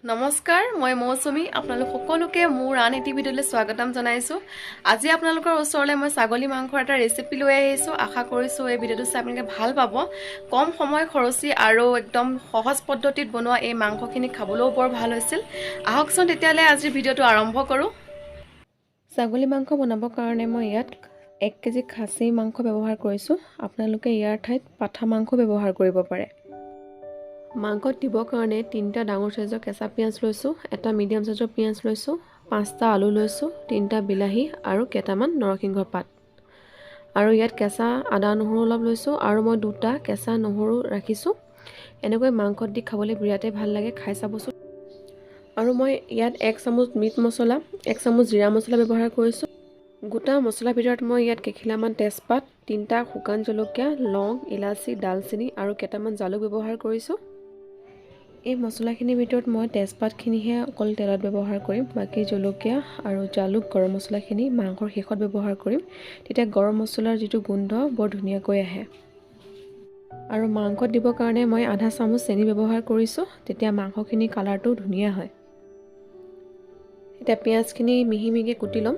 নমস্কাৰ, মই মৌচুমী। আপোনালোক সকলোকে মোৰ আন এটি ভিডিঅ'লৈ স্বাগতম জনাইছোঁ। আজি আপোনালোকৰ ওচৰলৈ মই ছাগলী মাংসৰ এটা ৰেচিপি লৈ আহিছোঁ। আশা কৰিছোঁ এই ভিডিঅ'টো চাই আপোনালোকে ভাল পাব। কম সময় খৰচী আৰু একদম সহজ পদ্ধতিত বনোৱা এই মাংসখিনি খাবলৈও বৰ ভাল হৈছিল। আহকচোন তেতিয়াহ'লে আজিৰ ভিডিঅ'টো আৰম্ভ কৰোঁ। ছাগলী মাংস বনাবৰ কাৰণে মই ইয়াত 1 কেজি খাচী মাংস ব্যৱহাৰ কৰিছোঁ। আপোনালোকে ইয়াৰ ঠাইত পাঠা মাংস ব্যৱহাৰ কৰিব পাৰে। মাংসত দিবৰ কাৰণে তিনিটা ডাঙৰ চাইজৰ কেঁচা পিঁয়াজ লৈছোঁ, এটা মিডিয়াম চাইজৰ পিঁয়াজ লৈছোঁ, পাঁচটা আলু লৈছোঁ, তিনিটা বিলাহী আৰু কেইটামান নৰসিংহৰ পাত। আৰু ইয়াত কেঁচা আদা নহৰু অলপ লৈছোঁ আৰু মই দুটা কেঁচা নহৰু ৰাখিছোঁ। এনেকৈ মাংসত দি খাবলৈ বিৰাটেই ভাল লাগে, খাই চাবচোন। আৰু মই ইয়াত 1 চামুচ মিট মছলা, 1 চামুচ জিৰা মছলা ব্যৱহাৰ কৰিছোঁ। গোটা মছলাৰ ভিতৰত মই ইয়াত কেইখিলামান তেজপাত, তিনিটা শুকান জলকীয়া, লং, ইলাচি, ডালচেনি আৰু কেইটামান জালুক ব্যৱহাৰ কৰিছোঁ। এই মছলাখিনিৰ ভিতৰত মই তেজপাতখিনিহে অকল তেলত ব্যৱহাৰ কৰিম। বাকী জলকীয়া আৰু জালুক, গৰম মছলাখিনি মাংসৰ শেষত ব্যৱহাৰ কৰিম। তেতিয়া গৰম মছলাৰ যিটো গোন্ধ বৰ ধুনীয়াকৈ আহে। আৰু মাংসত দিবৰ কাৰণে মই আধা চামুচ চেনি ব্যৱহাৰ কৰিছোঁ। তেতিয়া মাংসখিনি কালাৰটো ধুনীয়া হয়। এতিয়া পিঁয়াজখিনি মিহি মিহিকৈ কুটি ল'ম।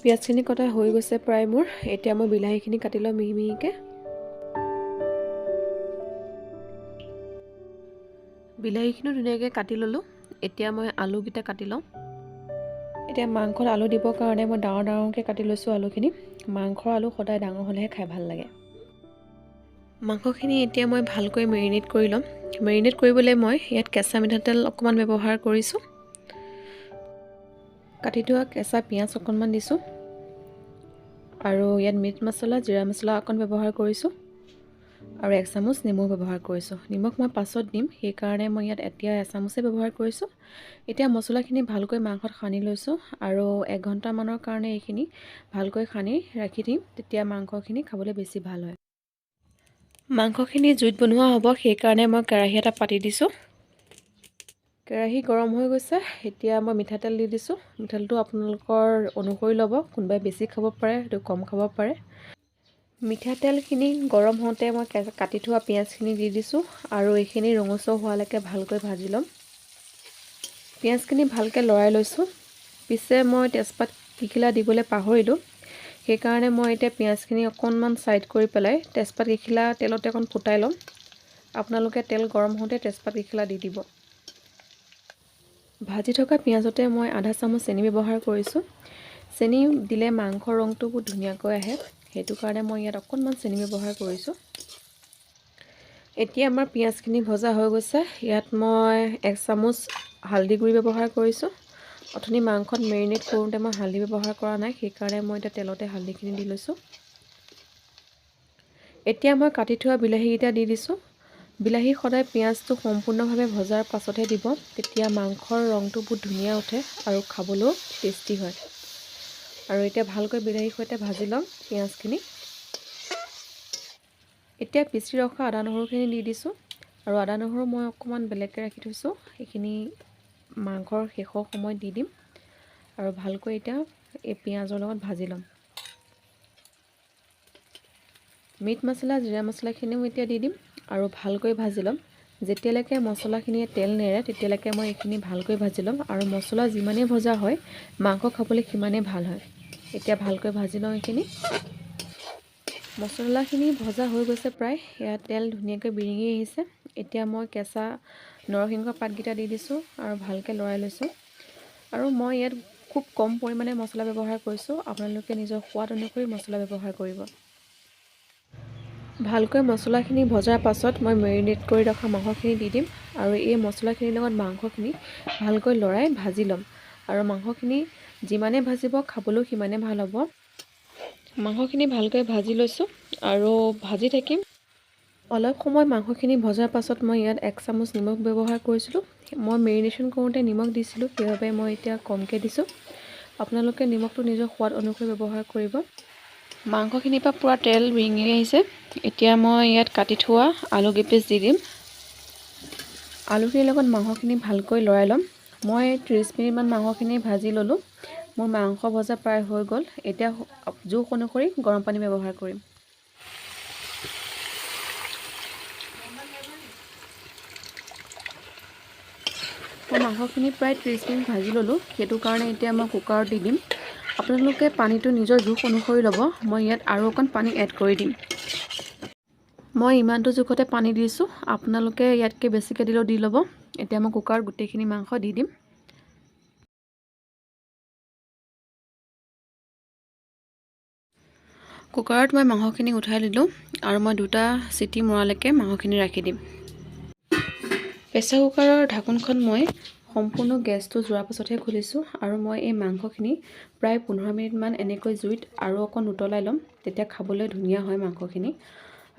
পিঁয়াজখিনি কটা হৈ গৈছে প্ৰায় মোৰ। এতিয়া মই বিলাহীখিনি কাটি ল'ম মিহি মিহিকৈ। বিলাহীখিনিও ধুনীয়াকৈ কাটি ল'লোঁ। এতিয়া মই আলুকেইটা কাটি লওঁ। এতিয়া মাংসত আলু দিবৰ কাৰণে মই ডাঙৰ ডাঙৰকৈ কাটি লৈছোঁ আলুখিনি। মাংসৰ আলু সদায় ডাঙৰ হ'লেহে খাই ভাল লাগে। মাংসখিনি এতিয়া মই ভালকৈ মেৰিনেট কৰি ল'ম। মেৰিনেট কৰিবলৈ মই ইয়াত কেঁচা মিঠাতেল অকণমান ব্যৱহাৰ কৰিছোঁ। কাটি থোৱা কেঁচা পিঁয়াজ অকণমান দিছোঁ আৰু ইয়াত মিট মছলা, জিৰা মছলা অকণ ব্যৱহাৰ কৰিছোঁ আৰু 1 চামুচ নিমখ ব্যৱহাৰ কৰিছোঁ। নিমখ মই পাছত দিম, সেইকাৰণে মই ইয়াত এতিয়া এচামুচে ব্যৱহাৰ কৰিছোঁ। এতিয়া মছলাখিনি ভালকৈ মাংসত সানি লৈছোঁ আৰু এঘণ্টামানৰ কাৰণে এইখিনি ভালকৈ সানি ৰাখি দিম। তেতিয়া মাংসখিনি খাবলৈ বেছি ভাল হয়। মাংসখিনি জুইত বনোৱা হ'ব, সেইকাৰণে মই কেৰাহী এটা পাতি দিছোঁ। কেৰাহী গৰম হৈ গৈছে। এতিয়া মই মিঠাতেল দি দিছোঁ। মিঠাতেলটো আপোনালোকৰ অনুসৰি ল'ব, কোনোবাই বেছি খাব পাৰে, সেইটো কম খাব পাৰে। মিঠাতেলখিনি গৰম হওঁতে মই কাটি থোৱা পিঁয়াজখিনি দি দিছোঁ আৰু এইখিনি ৰঙচুৱা হোৱালৈকে ভালকৈ ভাজি ল'ম। পিঁয়াজখিনি ভালকৈ লৰাই লৈছোঁ। পিছে মই তেজপাত কেইখিলা দিবলৈ পাহৰিলোঁ। সেইকাৰণে মই এতিয়া পিঁয়াজখিনি অকণমান ছাইড কৰি পেলাই তেজপাত কেইখিলা তেলতে অকণ ফুটাই ল'ম। আপোনালোকে তেল গৰম হওঁতে তেজপাত কেইখিলা দি দিব। ভাজি থকা পিঁয়াজতে মই আধা চামুচ চেনি ব্যৱহাৰ কৰিছোঁ। চেনি দিলে মাংসৰ ৰংটো বহুত ধুনীয়াকৈ আহে। সেইটো কাৰণে মই ইয়াত অকণমান চেনি ব্যৱহাৰ কৰিছোঁ। এতিয়া আমাৰ পিঁয়াজখিনি ভজা হৈ গৈছে। ইয়াত মই 1 চামুচ হালধি গুড়ি ব্যৱহাৰ কৰিছোঁ। অথনি মাংসত মেৰিনেট কৰোঁতে মই হালধি ব্যৱহাৰ কৰা নাই, সেইকাৰণে মই এতিয়া তেলতে হালধিখিনি দি লৈছোঁ। এতিয়া মই কাটি থোৱা বিলাহীকেইটা দি দিছোঁ। বিলাহী সদায় পিঁয়াজটো সম্পূৰ্ণভাৱে ভজাৰ পাছতহে দিব। তেতিয়া মাংসৰ ৰংটো বহুত ধুনীয়া উঠে আৰু খাবলৈও টেষ্টি হয়। আৰু এতিয়া ভালকৈ বিলাহীৰ সৈতে ভাজি ল'ম পিঁয়াজখিনি। এতিয়া পিচি ৰখা আদা নহৰুখিনি দি দিছোঁ। আৰু আদা নহৰু মই অকণমান বেলেগকৈ ৰাখি থৈছোঁ, সেইখিনি মাংসৰ শেষৰ সময়ত দি দিম। আৰু ভালকৈ এতিয়া এই পিঁয়াজৰ লগত ভাজি ল'ম। মিট মছলা, জিৰা মছলাখিনিও এতিয়া দি দিম আৰু ভালকৈ ভাজি ল'ম। যেতিয়ালৈকে মছলাখিনিয়ে তেল নেৰে, তেতিয়ালৈকে মই এইখিনি ভালকৈ ভাজি ল'ম। আৰু মছলা যিমানেই ভজা হয়, মাংস খাবলৈ সিমানেই ভাল হয়। এতিয়া ভালকৈ ভাজি লওঁ এইখিনি। মছলাখিনি ভজা হৈ গৈছে প্ৰায়। ইয়াত তেল ধুনীয়াকৈ বিৰিঙি আহিছে। এতিয়া মই কেঁচা নৰসিংহ পাতকেইটা দি দিছোঁ আৰু ভালকৈ লৰাই লৈছোঁ। আৰু মই ইয়াত খুব কম পৰিমাণে মছলা ব্যৱহাৰ কৰিছোঁ। আপোনালোকে নিজৰ সোৱাদ অনুসৰি মছলা ব্যৱহাৰ কৰিব। ভালকৈ মছলাখিনি ভজাৰ পাছত মই মেৰিনেট কৰি ৰখা মাংসখিনি দি দিম আৰু এই মছলাখিনিৰ লগত মাংসখিনি ভালকৈ লৰাই ভাজি ল'ম। আৰু মাংসখিনি যিমানে ভাজিব, খাবলৈও সিমানে ভাল হ'ব। মাংসখিনি ভালকৈ ভাজি লৈছোঁ আৰু ভাজি থাকিম অলপ সময়। মাংসখিনি ভজাৰ পাছত মই ইয়াত 1 চামুচ নিমখ ব্যৱহাৰ কৰিছিলোঁ। মই মেৰিনেশ্যন কৰোঁতে নিমখ দিছিলোঁ, সেইবাবে মই এতিয়া কমকৈ দিছোঁ। আপোনালোকে নিমখটো নিজৰ সোৱাদ অনুসৰি ব্যৱহাৰ কৰিব। মাংসখিনিৰ পৰা পূৰা তেল বিৰিঙি আহিছে। এতিয়া মই ইয়াত কাটি থোৱা আলু কেইপিচ দি দিম। আলুখিনিৰ লগত মাংসখিনি ভালকৈ লৰাই ল'ম। মই 30 মিনিটমান মাংসখিনি ভাজি ল'লোঁ। মোৰ মাংস ভজা প্ৰায় হৈ গ'ল। এতিয়া জোখ অনুসৰি গৰম পানী ব্যৱহাৰ কৰিম। মই মাংসখিনি প্ৰায় 30 মিনিট ভাজি ল'লোঁ। সেইটো কাৰণে এতিয়া মই কুকাৰত দি দিম। আপোনালোকে পানীটো নিজৰ জোখ অনুসৰি ল'ব। মই ইয়াত আৰু অকণ পানী এড কৰি দিম। মই ইমানটো জোখতে পানী দিছোঁ, আপোনালোকে ইয়াতকৈ বেছিকৈ দিলেও দি ল'ব। এতিয়া মই কুকাৰত গোটেইখিনি মাংস দি দিম। কুকাৰত মই মাংসখিনি উঠাই দিলোঁ আৰু মই দুটা চিটি মৰালৈকে মাংসখিনি ৰাখি দিম। প্ৰেছাৰ কুকাৰৰ ঢাকোনখন মই সম্পূৰ্ণ গেছটো যোৱাৰ পাছতহে খুলিছোঁ আৰু মই এই মাংসখিনি প্ৰায় 15 মিনিটমান এনেকৈ জুইত আৰু অকণ উতলাই ল'ম। তেতিয়া খাবলৈ ধুনীয়া হয় মাংসখিনি।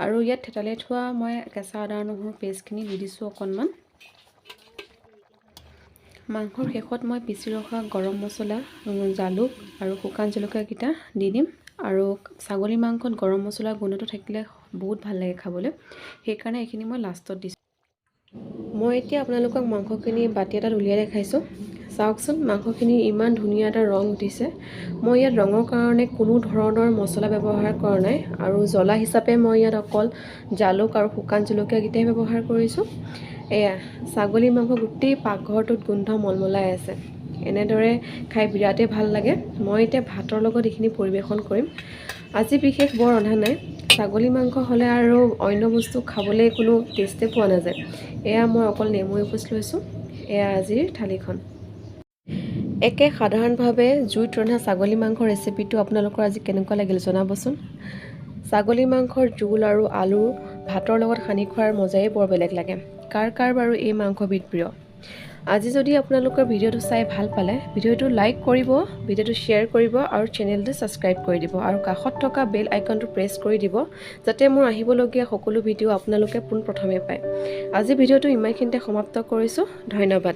আৰু ইয়াত থেতালি থোৱা মই কেঁচা আদা নহৰু পেষ্টখিনি দি দিছোঁ অকণমান। মাংসৰ শেষত মই পিচি ৰখা গৰম মছলা, জালুক আৰু শুকান জলকীয়াকেইটা দি দিম। আৰু ছাগলী মাংসত গৰম মছলাৰ গোন্ধটো থাকিলে বহুত ভাল লাগে খাবলৈ, সেইকাৰণে এইখিনি মই লাষ্টত দিছোঁ। মই এতিয়া আপোনালোকক মাংসখিনি বাতি এটাত উলিয়াই দেখাইছোঁ। চাওকচোন, মাংসখিনি ইমান ধুনীয়া এটা ৰং উঠিছে। মই ইয়াত ৰঙৰ কাৰণে কোনো ধৰণৰ মছলা ব্যৱহাৰ কৰা নাই আৰু জ্বলা হিচাপে মই ইয়াত অকল জালুক আৰু শুকান জলকীয়াকেইটাই ব্যৱহাৰ কৰিছোঁ। এয়া ছাগলী মাংস, গোটেই পাকঘৰটোত গোন্ধ মলমলাই আছে। এনেদৰে খাই বিৰাটেই ভাল লাগে। মই এতিয়া ভাতৰ লগত এইখিনি পৰিৱেশন কৰিম। আজি বিশেষ বৰ ৰন্ধা নাই। ছাগলী মাংস হ'লে আৰু অন্য বস্তু খাবলৈ কোনো টেষ্টেই পোৱা নাযায়। এয়া মই অকল নেমু এপোচ লৈছোঁ। এয়া আজিৰ থালিখন। একে সাধাৰণভাৱে জুইত ৰন্ধা ছাগলী মাংসৰ ৰেচিপিটো আপোনালোকৰ আজি কেনেকুৱা লাগিল জনাবচোন। ছাগলী মাংসৰ জোল আৰু আলু ভাতৰ লগত সানি খোৱাৰ মজাই বৰ বেলেগ লাগে। কাৰ কাৰ বাৰু এই মাংসবিধ প্ৰিয়? আজি যদি আপোনালোকৰ ভিডিঅ'টো চাই ভাল পালে, ভিডিঅ'টো লাইক কৰিব, ভিডিঅ'টো শ্বেয়াৰ কৰিব আৰু চেনেলটো ছাবস্ক্ৰাইব কৰি দিব আৰু কাষত থকা বেল আইকনটো প্ৰেছ কৰি দিব, যাতে মোৰ আহিবলগীয়া সকলো ভিডিঅ' আপোনালোকে পোনপ্ৰথমে পায়। আজি ভিডিঅ'টো ইমানখিনিতে সমাপ্ত কৰিছোঁ। ধন্যবাদ।